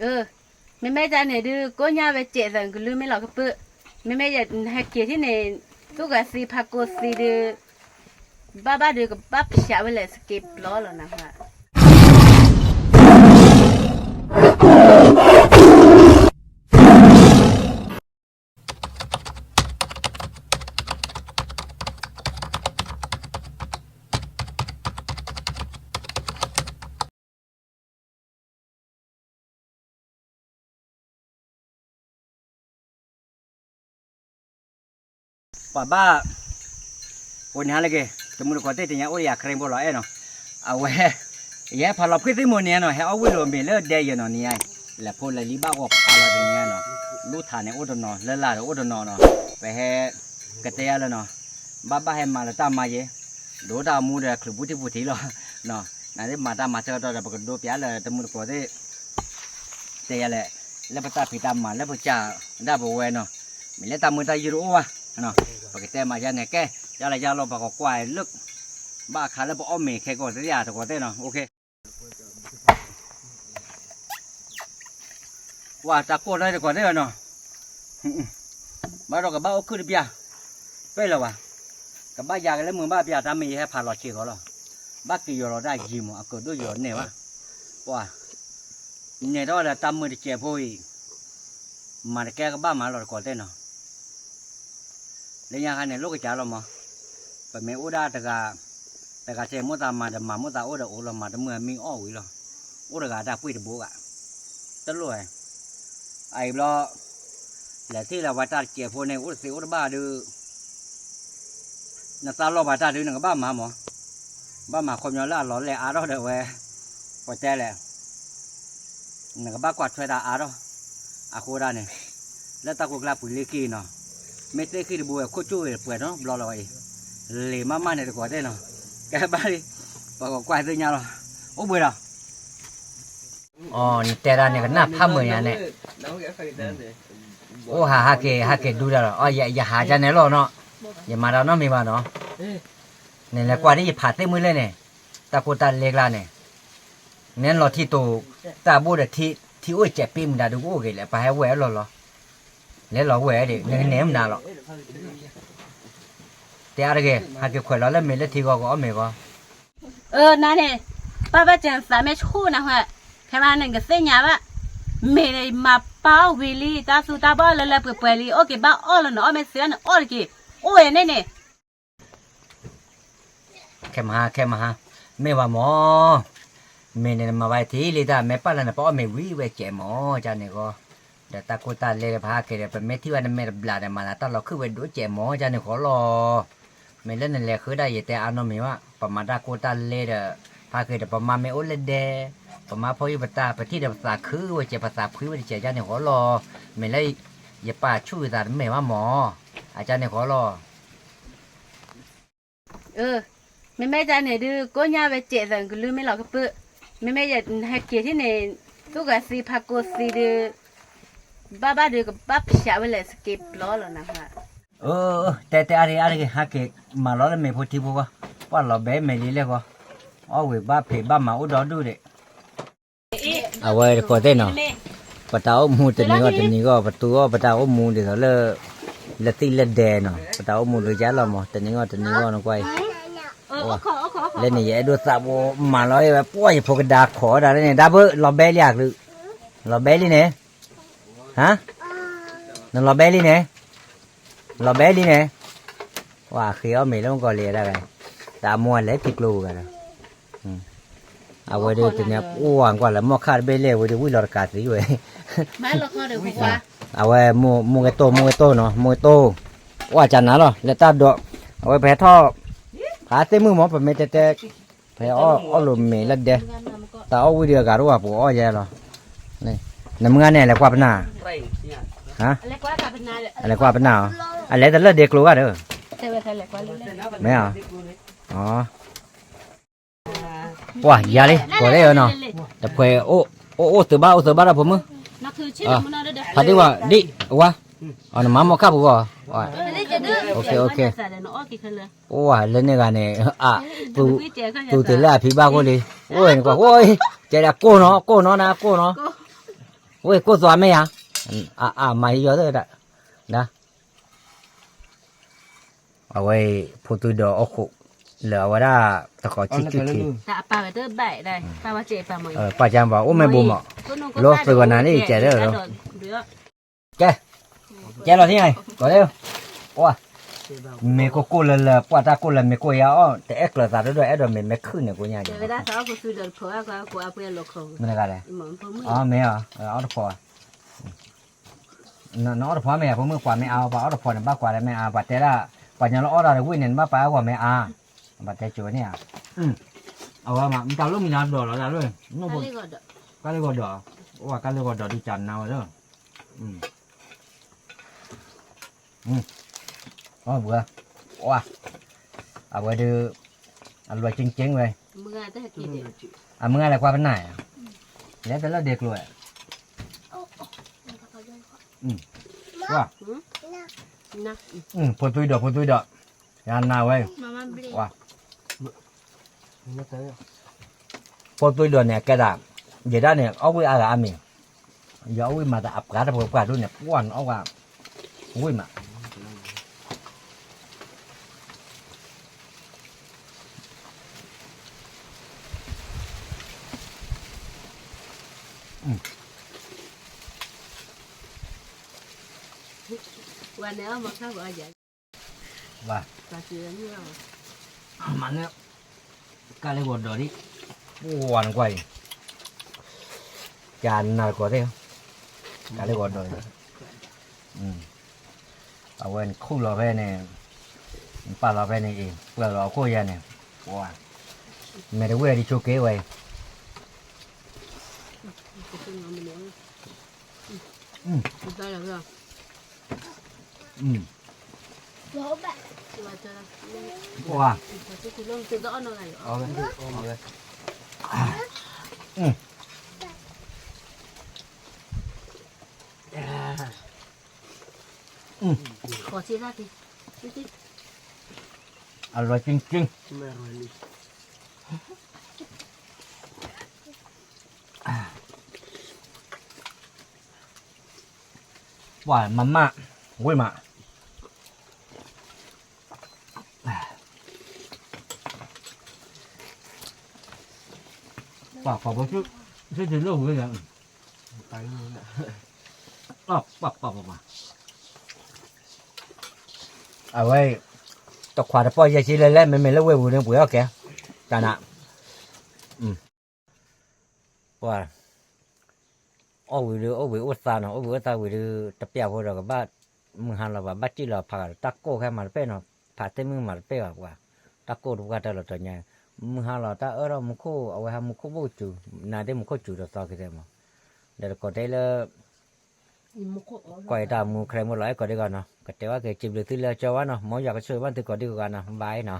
အၢ, မ့မ့ၢ်တၢ်န့ၣ်ဒုး ကိးညါဝဲစဲးသးကလုၢ်မ့ၢ်လီၤကပၢၢ်, မ့မ့ၢ်ယဟဲက့ၤထံၣ်န့ၣ် သူၣ်ဂၤသံဖးကိးသံဒုး ဘၣ်ဘၣ်ဒုးကဘၣ်ပၠးဝဲလဲၣ် စက့ပျီလီၤနဟါ ပှၤဘၣ်, အိၣ်န့ၣ်ဟါလၢက့ၤ တမုၢ်တကိးသ့ၣ်တညါ အိၣ်ဒီးယၤခရံာ်ဖိလီၤအဲၣ်နီၤ, အဝဲ, ယဟဲဖးလီၤဖှံသ့ၣ်မိၢ်န့ၣ်နီၤ ဟဲအီၣ်ဝံၣ်လိာ်မ့ၤလၢဒဲယဲၢ်နီၤန့ၣ်, လဲၤဖိလဲၤလံဘၣ်ဂီၤဖးလီၤတညါနီၤ, လူထးန့ၣ်အိၣ်တနီၤ လၢလာ်ဒီးအိၣ်တနီၤနီၤ, ပဟဲ, ကတဲယၤလၢနီၤ, ဘၣ်ဘၣ်ဟဲမၤလၢတၢ်မၤယဲၢ်, ဒိၣ်တၢ်အမူဒီးချုးပူထံပူထံလီၤ, နသ့ၣ်မၤတၢ်မၤဆၢကတီၢ်ဒီး ပကဒိပၠးလၢတမုၢ်တကိးသ့ၣ် တဲယၤလဲၣ်, လၢပတၢ်ဖံးတၢ်မၤလၢပကစၢ်ဒၣ်ပဝဲနီၤ, မ့ၢ်လၢတၢ်မုာ်တၢ်ယုၢ်တအိၣ်ဘၣ်, ပကတဲမၤယါန့ၣ်ကဲ, ယါလၢယါလီၤ ပှၤကကွၢ်လၢ, ဘၣ်အခါလၢပအီၣ်မ့ၤခဲကီၢ်တယါတကိးသ့ၣ်နီၤ, ပှၤတၢ်ကိၢ်လၢတကိးသ့ၣ်နီၤ, ဘၣ်ဒီးကဘၣ်အိၣ်ခုၣ်တပျၢ်, ပ့ၢ်လၢၤဘၣ်, ကဘၣ်ယၤကလၢမုာ်ဘၣ်ပျၢ်တၢ်မ့ၢ်ယဟဲဖးလီၤဆံးဃီလီၤ, ဘၣ်က့ၤယီၤလီၤတၢ်ယံၤမး အကဒိၣ်ယီၤန့ၢ်ဘၣ်, ပှၤ နဲၣ်ထီၣ်ဒီးတၢ်မုာ်တစဲးဖိအံၤ, မၤတကဲကဘၣ်မၤလီၤတကိးသ့ၣ်နီၤ, လၢညါခါန့ၣ် လိၣ်ကစၢ်လီၤမး, ပမ့ၢ်အိၣ်ဒၣ်တဂၤ, တဂၤစဲးမိၣ်သးမၤဒီးမၤမိၣ်သးအိၣ်ဒီးအိၣ်လီၤ မၤတမုာ်အမံအီၣ်ဝံၤလီၤ, အိၣ်တဂၤတၢ်ပှ့ၢ်တဘိဂၤ, တလိၣ်ဝဲ, အအံၤဘျီ, လဲၤထံၣ်လၢပှၤတၢ်တစဲးဖိန့ၣ် အိၣ်တသ့အိၣ်တဘၣ်ဒုး နသးလီၤဘၣ်တၢ်ဒုး နကဘၣ်မၤမး, ဘၣ်မၤခီပညီလၢအလီၤလဲၢ်အါထီၣ်ဒီးဝဲ, ပတဲလဲၣ်, နကဘၣ်ကွၢ်ထွဲတၢ်အါထီၣ်, အဃိဒၣ်န့ၣ်, လၢတၢ်ကိၢ်ကျါပူၤလ့ၤက့ၤနီၤ, မ့ၢ်သ့ၣ်ဃံၣ်တဘိဝဲခိၣ်ကၠိဝဲပှဲၤနီတဘျီလီၤအံၤ, လံၤမးမးန့ၣ်တကိးသ့ၣ်နီၤ, ကဲဘၣ်လံ, ပကကွၢ်သ့ၣ်ညါလီၤ, အိၣ်ဘှံးဒီး အီၤ နတဲဒၣ်န့ၣ် ကနၣ်ဖးမုာ်ညါန့ၣ်, အိၣ်ဟးဟးက့ၤ ဟးက့ၤဒူဒၣ်လီၤ, ယဟးကန့ၣ်လီၤနီၤ, ယမၤတၢ်နီတမံၤဘၣ်နီၤ, နလဲၤကွၢ်ဒ်ယဖးသ့ၣ်မုၢ်လဲၣ်န့ၣ်, တၢ်ကိၢ်တၢ်လ့ကျါန့ၣ်, နဲလီၤထံတိၤ, တၢ်ဘိၣ်ဒီးထံ, ထံအိၣ်စဲးပ့မတၤဒုကအိၣ်ဂ့ၤလဲၣ် ပဟဲဝဲၢ်လီၤလီၤ, လဲၤလီၤဝဲၢ်ဒၣ် နကနဲၣ်မနုၤလီၤ တဲအါတဂ့ၤ ဟးက့ၤခွဲးလီၤလၢမ့ၤလၢထံဂီၤကအီၣ်မ့ၤဂီၤ, အၢ နၤန့ၣ်, ပၢ်ဘၣ်စၢၤသးမ့ၢ်ဆူၣ်နၤဟဲ, ခဲမးန့ၣ်ကသ့ၣ်ညါဘၣ်, မ့ၢ်န့ၣ်မၤပာ်အီၣ်ဝံၤလံ တၢ်သူတၢ်ဘီၣ်လၢလၢပှဲၤပှဲၤလံ အိၣ်က့ၤဘၣ်အီၣ်လၢနအီၣ် မ့ၢ်သ့နအီၣ်တက့ၢ်, အိၣ်ဝဲန့ၣ်န့ၣ် ခဲမဟါ ခဲမဟါ, မ့ၢ်ဝဲမၢ်, မ့ၢ်န့ၣ်နမၤဝဲထံလံတၢ် မ့ၢ်ပာ်လၢနပအီၣ်မ့ၤဝံၤဝဲကဲးမၢ် ကန့ၣ်ဃီ, ဒီးတၢ်ကိၢ်တၢ်လဲဒီး ပဟးက့ၤဒီး ပမ့ၢ်ထံၣ်ဝဲနမဲာ်တဘျီဒီး မၤသးတၢ်လီၤခုၣ်ဝဲဒိၣ်ကဲးမၢ် ကန့ၣ်ဃီလီၤ. မ့ၢ်လၢနလဲၤဃုဒၣ်ယတဲအါနီတမံၤဘၣ် ပမၤတၢ်ကိၢ်တၢ်လဲဒီး ဟးက့ၤဒီး ပမါမ့ၢ်အိၣ်လၢဒဲ ပမါဖီယုၢ်ပတၢ် ပထံၣ်ဒီးပသးခုဝဲကဲး ပသးဖှံဝဲတကဲး ကန့ၣ်ဃီလီၤ. မ့ၢ်လၢ ယပာ်ဆူၣ်ယသးတမ့ၢ်ဘၣ်မၢ် အကန့ၣ်ဃီလီၤ. အၢ, မ့မ့ၢ်တၢ်န့ၣ်ဒုး ကိးညါဝဲစဲးသးကလုၢ်မ့ၢ်လီၤကပၢၢ်, မ့မ့ၢ်ယဟဲက့ၤထံၣ်န့ၣ် သူၣ်ဂၤသံဖးကိးသံဒုး ဘၣ်ဘၣ်ဒုးကဘၣ်ဖျးဝဲလဲၣ် စက့ပျီလီၤနၤ. အၢ, တဲတဲအါတဂ့ၤအါတဂ့ၤ ဟးက့ၤမၤလီၤလၢမ့ၤဖိထံဖိဃီ, ပှၢ်လီၤဘဲမ့ၤလံလဲၣ်ဃီ, အီၣ်ဝံၤဘၣ်ဖံးဘၣ်မၤအိၣ်ဒီဒူၣ်ဒံး အဝဲတကိးသ့ၣ်နီၤ, ပတၢ်အိၣ်မူတနံၤဂီၢ်တနံၤဂီၢ် ပတူၢ်အီၣ်ပတၢ်အိၣ်မူဒ်သိးလၢ လၢသံၣ်လၢဒဲနီၤ ပတၢ်အိၣ်မူဒ်ယါလီၤမၢ် တနံၤဂီၢ်တနံၤဂီၢ်နကွၢ်အံၤ, လၢန့ၣ် ယအဲၣ်ဒိးသးဘိမၤလီၤဝဲ ပှၢ်ယဖိကဒါခိးဒၣ်လၢန့ၣ် ဒါဘၣ်လီၤဘဲလံဧါကလုာ်, လီၤဘဲလံန့ၣ်, ဟါ, နလီၤဘဲလံန့ၣ် လီၤဘဲလံန့ၣ်, ဝဲဃ့အီၣ်မ့ၤလၢမုၢ်ကီၢ်လံဒၣ်ဝဲ, တၢ်အမိၢ်လဲၤထံကျိပူၤဂၤဒီး, အဝဲဒၣ်တနံၤ အိၣ်ကွၢ်လၢမီၢ်ခၣ်တဘ့ၣ်လဲၣ် အဝဲဒၣ်ဝံၣ်လီၤတကးသံဝဲ, အဝဲမိၢ်ကတိၢ် မိၢ်ကတိၢ်နီၤ မိၢ်ကတိၢ်, အိၣ်ကနၤလီၤ လၢတၢ်ဒိး, အဝဲပဟဲထီၣ်, ဖးသ့ၣ်မုၢ်မၢ် ပမ့ၢ်တဲတဲ ဖဲအီၣ်လီၤမ့ၤလၢဒဲ, တၢ်အီၣ်ဝံၤဒီးအဂၤတအိၣ်ဘၣ် ပှၤအီၣ်ယဲလီၤ. နမုၢ်ဂၤန့ၣ် အလဲၤကွၢ်ပနၢ်, အလဲၤကွၢ်ပနၢ်အီၤ, အလဲၤတလၢဒဲကျိဂၤဒီး, မ့ၢ်, ပှၤယၤလံ ကိးလၢအီၤနီၤ, တဖှဲး, အိၣ်အိၣ်သုးဘၣ် အိၣ်သုးဘၣ်ဒီးဖိမုၣ်, ဖးဒံၣ်ဝဲ ဒံၣ်ဝဲ, နမၤမိၢ်ခၣ်ပူၤဂီၢ်, အိၣ်ဝဲလၢန့ၣ်ဂၤန့ၣ်, အ, သူးတ့ၢ်လၢအဖံဘၣ်ခိၣ်လံ, အိၣ်နကွၢ်, ကဲဒၣ်ကိၢ်နီၤ ကိၢ်နီၤနၤကိၢ်နီၤ, ဝဲၢ်ကိၢ်သွါမ့ၢ်ဧါ, အမၤဟံးယီၤသၢဒၣ်, အဝဲ ဖိသွံဒီးအီၣ်ဃိး လၢအဝဲဒၣ် တဃီၤဆံခံခံ, ပာ်ကါဘၣ် အိၣ်မ့ၢ်ဘိမး, လီၤသုးဂီၤနၤန့ၣ် ကဲဒၣ်လီၤ, ကဲ, ကဲလီၤထံၣ်, ကီးလၢ, အိၣ်, မ့ၢ်ကိၢ်ကိၢ်လၢလၢ ပှၢ်တၢ်ကိၢ်လၢမ့ၢ်ကိၢ်ယါအီၣ် တအဲၣ်ကျၢၤသးတဒိၣ် အဲၣ်ဒိးမ့ၢ်မဲာ်ခုၣ်န့ၣ် ကိညါ, မနုၤဂၤလဲၣ်, အီၣ်တဖီဧါ, နအီၣ်တဖီမ့ၢ်ဧါ, ဖိမုၣ်ကွၢ်မ့ၢ်အါ, ပှၤအီၣ်တဖီန့ၣ် ဘၣ်ကွၢ်လၢမ့ၢ်အါ, ပှၤတဲဒၣ်, ပှၤညီလၢအီၣ်တၢ်တဝံၣ်န့ၣ် နဘၣ်ပာ်အဂီၢ်မ့ၢ်အါ, ပှၤတဲကိးဝဲန့ၣ်ဧါ, အဝဲမ့ၢ်တၢ်လိၣ်မ့ၢ်ညါဒီးလီၤဒၣ်လၢ, ကါလၢဂီၤဒီး, အိၣ်ကါလၢဂီၤဒီးဒုးကနၤဝဲလၢ အီၣ်ဘှံး, အဝဲဒုး, အလွယ်ကျင်းကျင်းဝဲ, အမုၢ်ဂၤလဲၤကွၢ်ပနၢ်, လဲၤတလၢဒဲးကျိၤဝဲ, ဖိသွံဒီး ဖိသွံဒီး, ယနၤဝဲ, ဖိသွံဒီးန့ၣ် အကဲဒၣ်, ယဲဒၣ်န့ၣ် အီၣ်ဝံၣ်အါဂၤအါမံၤ, ယအီၣ်ဝံၣ်မးတၢ်အပှၤတပှဲၤပှၢ်ဒိၣ်န့ၣ် ပှၢ်န့ၣ်အီၣ်ဝံၣ်မး ဝဲ, မၤန့ၢ်, ကါလၢဂီၤဒီးဒ်, ပှၢ်နကွၢ်အံၤ, ကနၤတကိးသ့ၣ်, ကါလၢဂီၤဒီး, အဝဲနခူၣ်လီၤဖဲန့ၣ်, နပာ်လီၤဖဲန့ၣ်အံၤ ပှၢ်လီၤအခိၣ်ယါန့ၣ်, ပှၢ်, မဲာ်တဝံၣ်ဒ်ဆိက့ဝဲအံၤ အလွယ်ကျင်းကျင်း, ပှၢ်မၤမၢ်, ဝံၣ်မး, ပှၢ်ကိးဖိ, ဆ့ၣ်ထံးလိၣ်ဝံၤ, ပှၢ်ပှၢ်ပှၢ်ပှၢ်, အဝဲ, တခွးတပီၢ်ယဲၢ်ဆံလဲၣ်လဲၣ် မ့မ့ၢ်လၢဝ့ၢ်ပူၤန့ၣ် ပှ့ၤအီၣ်ကဲ, တၢ်နး, ပှၢ်, အီၣ်ဝံၤဒုး အိၣ်ဘှံးအိၣ်သါနီၤ, အိၣ်ဘှံးအိၣ်သါဝံၤဒုး တပျၢ်ဖိဒီးကဘၣ်, မုၢ်ဟါလီၤဘၣ် ဘၣ်စံၣ်လီၤဖးဂၤဒီး တၢ်ကိၢ်ခဲမၤတပဲၢ်နီၤ, ဖးသ့ၣ်မုၢ်မၤတပဲၢ်ဘၣ်ပှၤ, တၢ်ကိၢ်တပှၢ်တၢၢ်လီၤတီၤညါ, မုၢ်ဟါလီၤတၢ်အၢထီၣ်မူခိၣ် အဝဲဟးမူခိၣ်ဘိၣ်စူၤ, နၤသ့ၣ်မူခိၣ်စူၤတသီက့ၤသ့မး, ဒီးတကိးတဲလၢ ကွၢ်ယတၢ်မူခရဲမုၢ်လီၤ အဲၣ်ကိးဒံကီးနီၤ, ကတဲဝဲက့ၤစံးဘျုးသုလၢကၠီဝဲနီၤ, မ်ယွၤကဆိၣ်ဂ့ၤဘၣ်သုကိးဒံကီးနီၤ, byeနီၤ.